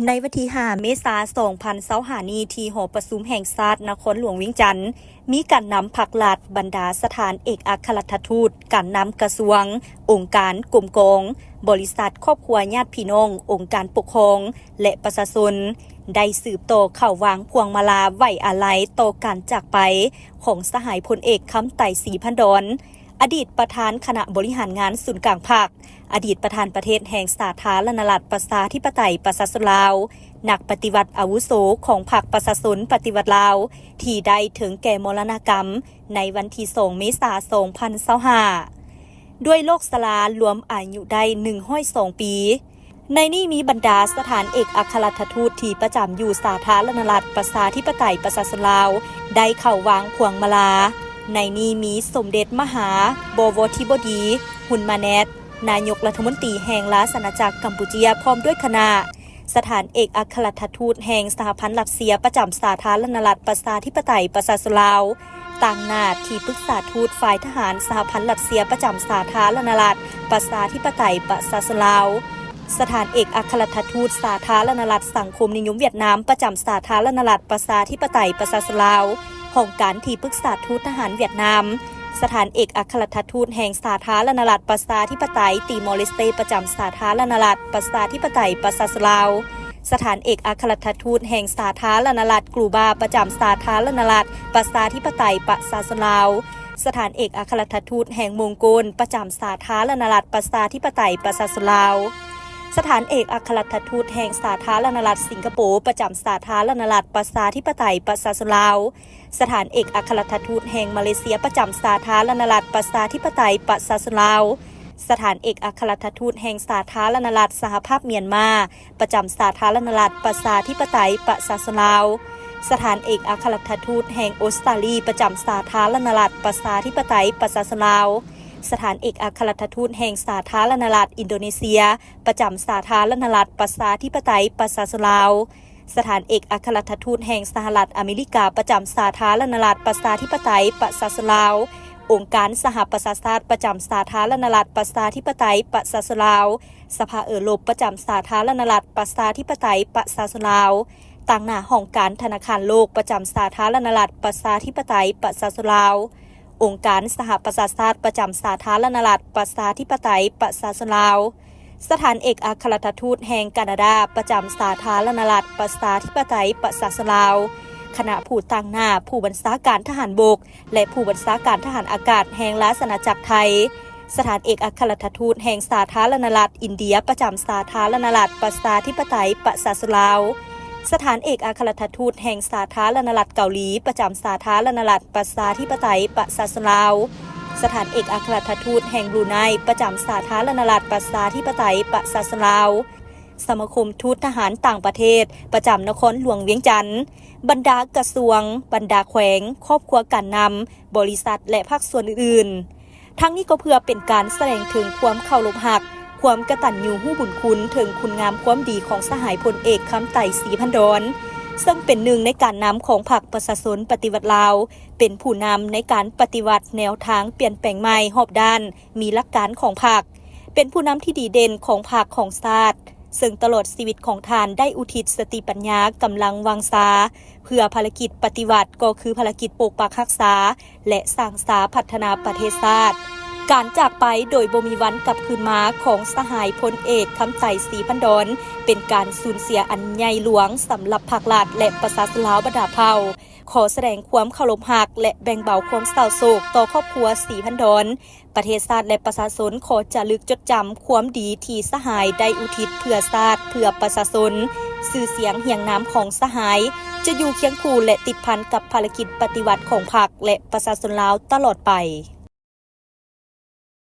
ໃນວັນທີຫ້າ ເມສາ ສອງພັນຊາວຫ້ານີ້ ທີ່ຫໍປະຊຸມແຫ່ງຊາດນະຄອນຫຼວງວຽງຈັນ ມີການນຳພັກລັດ, ບັນດາສະຖານເອກອັກຄະລັດຖະທູດ, ການນຳກະຊວງ, ອົງການ, ກົມກອງ, ບໍລິສັດ, ຄອບຄົວ, ຍາດພີ່ນ້ອງ, ອົງການປົກຄອງ ແລະ ປະຊາຊົນ ໄດ້ສືບຕໍ່ເຂົ້າວາງພວງມາລາໄວ້ອາໄລຕໍ່ການຈາກໄປຂອງສະຫາຍພົນເອກ ຄຳໄຕ ສີພັນດອນ, ອະດີດປະທານຄະນະບໍລິຫານງານສູນກາງພັກ, ອະດີດປະທານປະເທດແຫ່ງສາທາລະນະລັດ ປະຊາທິປະໄຕ ປະຊາຊົນລາວ, ນັກປະຕິວັດອາວຸໂສຂອງພັກປະຊາຊົນປະຕິວັດລາວ ທີ່ໄດ້ເຖິງແກ່ມໍລະນະກຳໃນວັນທີສອງ ເມສາ ສອງພັນຊາວຫ້າ ດ້ວຍໂລກຊະລາລວມອາຍຸໄດ້ໜຶ່ງຮ້ອຍສອງປີ. ໃນນີ້ມີບັນດາສະຖານເອກອັກຄະລັດຖະທູດທີ່ປະຈຳຢູ່ສາທາລະນະລັດ ປະຊາທິປະໄຕ ປະຊາຊົນລາວ ໄດ້ເຂົ້າວາງພວງມາລາ. ໃນນີ້ມີສົມເດັດມະຫາ ບໍວໍທິບໍດີ ຮຸນມາແນດ ນາຍົກລັດຖະມົນຕີແຫ່ງລາຊະອານາຈັກກຳປູເຈຍ ພ້ອມດ້ວຍຄະນະ, ສະຖານເອກອັກຄະລັດຖະທູດແຫ່ງສະຫະພັນຣັດເຊຍປະຈຳສາທາລະນະລັດ ປະຊາທິປະໄຕ ປະຊາຊົນລາວ, ຕາງໜ້າທີ່ປຶກສາທູດຝ່າຍທະຫານສະຫະພັນຣັດເຊຍປະຈຳສາທາລະນະລັດ ປະຊາທິປະໄຕ ປະຊາຊົນລາວ, ສະຖານເອກອັກຄະລັດຖະທູດສາທາລະນະລັດສັງຄົມນິຍົມຫວຽດນາມປະຈຳສາທາລະນະລັດ ປະຊາທິປະໄຕ ປະຊາຊົນລາວ, ຫ້ອງການທີ່ປຶກສາທູດທະຫານຫວຽດນາມ, ສະຖານເອກອັກຄະລັດຖະທູດແຫ່ງສາທາລະນະລັດ ປະຊາທິປະໄຕ ຕີມໍເລສເຕ ປະຈຳສາທາລະນະລັດ ປະຊາທິປະໄຕ ປະຊາຊົນລາວ, ສະຖານເອກອັກຄະລັດຖະທູດແຫ່ງສາທາລະນະລັດກູບາ ປະຈຳສາທາລະນະລັດ ປະຊາທິປະໄຕ ປະຊາຊົນລາວ, ສະຖານເອກອັກຄະລັດຖະທູດແຫ່ງມົງໂກນ ປະຈຳສາທາລະນະລັດ ປະຊາທິປະໄຕ ປະຊາຊົນລາວ, ສະຖານເອກອັກຄະລັດຖະທູດແຫ່ງສາທາລະນະລັດສິງກະໂປ ປະຈຳສາທາລະນະລັດ ປະຊາທິປະໄຕ ປະຊາຊົນລາວ, ສະຖານເອກອັກຄະລັດຖະທູດແຫ່ງມາເລເຊຍ ປະຈຳສາທາລະນະລັດ ປະຊາທິປະໄຕ ປະຊາຊົນລາວ, ສະຖານເອກອັກຄະລັດຖະທູດແຫ່ງສາທາລະນະລັດສະຫະພາບມຽນມາ ປະຈຳສາທາລະນະລັດ ປະຊາທິປະໄຕ ປະຊາຊົນລາວ, ສະຖານເອກອັກຄະລັດຖະທູດແຫ່ງອົດສະຕາລີ ປະຈຳສາທາລະນະລັດ ປະຊາທິປະໄຕ ປະຊາຊົນລາວ, ສະຖານເອກອັກຄະລັດຖະທູດແຫ່ງສາທາລະນະລັດອິນໂດເນເຊຍ ປະຈຳສາທາລະນະລັດ ປະຊາທິປະໄຕ ປະຊາຊົນລາວ, ສະຖານເອກອັກຄະລັດຖະທູດແຫ່ງສະຫະລັດອາເມລິກາ ປະຈຳສາທາລະນະລັດ ປະຊາທິປະໄຕ ປະຊາຊົນລາວ, ອົງການສະຫະປະຊາຊາດ ປະຈຳສາທາລະນະລັດ ປະຊາທິປະໄຕ ປະຊາຊົນລາວ, ສະພາເອີຣົບ ປະຈຳສາທາລະນະລັດ ປະຊາທິປະໄຕ ປະຊາຊົນລາວ, ຕາງໜ້າຫ້ອງການທະນາຄານໂລກ ປະຈຳສາທາລະນະລັດ ປະຊາທິປະໄຕ ປະຊາຊົນລາວ, ອົງການສະຫະປະຊາຊາດ ປະຈຳສາທາລະນະລັດ ປະຊາທິປະໄຕ ປະຊາຊົນລາວ, ສະຖານເອກອັກຄະລັດຖະທູດແຫ່ງການາດາ ປະຈຳສາທາລະນະລັດ ປະຊາທິປະໄຕ ປະຊາຊົນລາວ, ຄະນະຜູ້ຕາງໜ້າຜູ້ບັນຊາການທະຫານບົກ ແລະ ຜູ້ບັນຊາການທະຫານອາກາດແຫ່ງລາຊະອານາຈັກໄທ, ສະຖານເອກອັກຄະລັດຖະທູດແຫ່ງສາທາລະນະລັດອິນເດຍ ປະຈຳສາທາລະນະລັດ ປະຊາທິປະໄຕ ປະຊາຊົນລາວ, ສະຖານເອກອັກຄະລັດຖະທູດແຫ່ງສາທາລະນະລັດເກົາຫຼີ ປະຈຳສາທາລະນະລັດ ປະຊາທິປະໄຕ ປະຊາຊົນລາວ, ສະຖານເອກອັກຄະລັດຖະທູດແຫ່ງບຣູໄນ ປະຈຳສາທາລະນະລັດ ປະຊາທິປະໄຕ ປະຊາຊົນລາວ, ສະມາຄົມທູດທະຫານຕ່າງປະເທດ ປະຈຳນະຄອນຫຼວງວຽງຈັນ, ບັນດາກະຊວງ, ບັນດາແຂວງ, ຄອບຄົວການນຳ, ບໍລິສັດ ແລະ ພາກສ່ວນອື່ນໆ. ທັງນີ້ກໍເພື່ອເປັນການສະແດງເຖິງຄວາມເຄົາລົບຮັກ, ຄວາມກະຕັນຍູຮູ້ບຸນຄຸນ ເຖິງຄຸນງາມຄວາມດີຂອງສະຫາຍພົນເອກ ຄຳໄຕ ສີພັນດອນ ເຊິ່ງເປັນໜຶ່ງໃນການນຳຂອງພັກປະຊາຊົນປະຕິວັດລາວ, ເປັນຜູ້ນຳໃນການປະຕິວັດແນວທາງປ່ຽນແປງໃໝ່ຮອບດ້ານ, ມີຫຼັກການຂອງພັກ, ເປັນຜູ້ນຳທີ່ດີເດັ່ນຂອງພັກຂອງຊາດ, ເຊິ່ງຕະຫຼອດຊີວິດຂອງທ່ານໄດ້ອຸທິດສະຕິປັນຍາ, ກຳລັງວັງຊາ ເພື່ອພາລະກິດປະຕິວັດ ກໍຄືພາລະກິດປົກປັກຮັກສາ ແລະ ສ້າງສາພັດທະນາປະເທດຊາດ. ການຈາກໄປໂດຍບໍ່ມີວັນກັບຄືນມາຂອງສະຫາຍພົນເອກ ຄຳໄຕ ສີພັນດອນ ເປັນການສູນເສຍອັນໃຫຍ່ຫຼວງສຳລັບພັກລັດ ແລະ ປະຊາຊົນລາວບັນດາເຜົ່າ. ຂໍສະແດງຄວາມເຄົາລົບຮັກ ແລະ ແບ່ງເບົາຄວາມເສົ້າໂສກຕໍ່ຄອບຄົວ ສີພັນດອນ. ປະເທດຊາດ ແລະ ປະຊາຊົນຂໍຈາລຶກຈົດຈຳຄວາມດີທີ່ສະຫາຍໄດ້ອຸທິດເພື່ອຊາດ, ເພື່ອປະຊາຊົນ. ຊື່ສຽງຮຽງນາມຂອງສະຫາຍຈະຢູ່ຄຽງຄູ່ ແລະ ຕິດພັນກັບພາລະກິດປະຕິວັດຂອງພັກ ແລະ ປະຊາຊົນລາວຕະຫຼອດໄປ.